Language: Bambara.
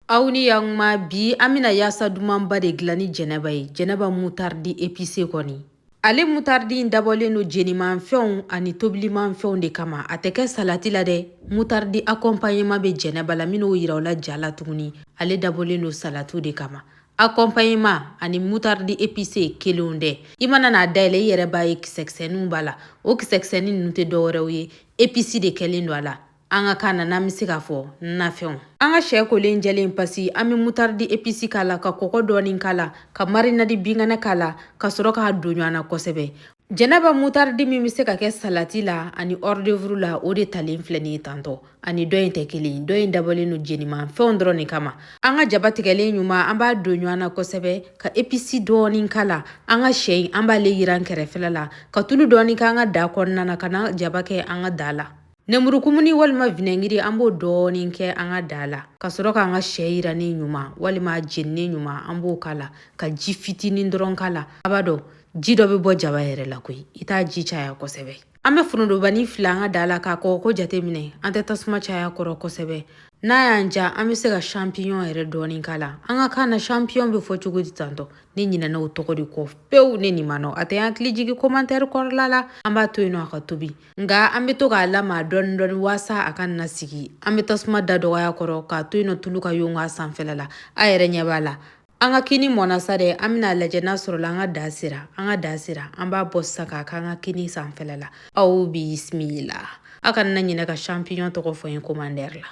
Aw ni yakuma. Bi an bɛna yaasa dumanba de dilan ni Jɛnɛba ye, Jɛnɛba moutarde épicé. Kɔni ale moutarde in dabɔlen don jenimanfɛnw ani tobilimanfɛnw de kama. A tɛ kɛ salati la dɛ. Moutarde accompagnement bɛ Jɛnɛba la, min'o yira aw la ja la tuguni. Ale dabɔlen don salatiw de kama. Accompagnement ani moutarde épicé kelenw dɛ. I mana n'a dayɛlɛ, i yɛrɛ b'a ye kisɛkisɛninw b'a la. O kisɛkisɛnin ninnu tɛ dɔwɛrɛw ye, épice de kɛlen don a la. An ka kan na, n'an bɛ se k'a fɔ nafɛnw. An ka sɛ kolen jɛlen pasi, an bɛ moutarde épice k'a la, ka kɔgɔ dɔɔni k'a la, ka marinade binkɛnɛ k'a la, ka sɔrɔ k'a don ɲɔgɔn na kosɛbɛ. Jɛnɛba moutarde min bɛ se ka kɛ salati la ani hors d'œuvre la, o de talen filɛ nin ye tantɔ. Ani dɔ in tɛ kelen, dɔ in dabɔlen don jeniman fɛnw dɔrɔn de kama. An ka jaba tigɛlen ɲuman, an b'a don ɲɔgɔn na kosɛbɛ, ka épice dɔɔni k'a la. An ka sɛ in, an b'ale yiran kɛrɛfɛla la, ka tulu dɔɔni k'an ka da kɔnɔna na, ka na jaba kɛ an ka da la. Nemurukumuni walima vinaigre, an b'o dɔɔni kɛ an ka da la, ka sɔrɔ k'an ka sɛ yirannen ɲuman walima jeninen ɲuman, an b'o k'a la, ka ji fitinin dɔrɔn k'a la. A b'a dɔn ji dɔ bɛ bɔ jaba yɛrɛ la koyi, i t'a ji caya kosɛbɛ. An bɛ forontobanin fili an ka da la k'a kɔgɔko jateminɛ. An tɛ tasuma caya kɔrɔ kosɛbɛ. N'a y'an ja, an bɛ se ka champignon yɛrɛ dɔɔni k'a la. An ka kan na, champignon bɛ fɔ cogo di tantɔ? Ne ɲinɛna o tɔgɔ de kɔ pewu. Ne nin ma nɔ, a tɛ hakili jigin commentaire kɔrɔla la. An b'a to yen nɔ a ka tobi, nka an bɛ to k'a lamaga dɔɔni dɔɔni waasa a ka na sigi. An bɛ tasuma da dɔgɔya kɔrɔ k'a to yen nɔ, tulu ka yongo a sanfɛla la. A yɛrɛ ɲɛ b'a la, an ka kini mɔna sa dɛ. An bɛna lajɛ n'a sɔrɔla an ka da sera. An ka da sera, an b'a bɔ sisan k'a k'an ka kini sanfɛla la. Aw bisimila. A kana na ɲinɛ ka champignon tɔgɔ fɔ n ye commentaire la.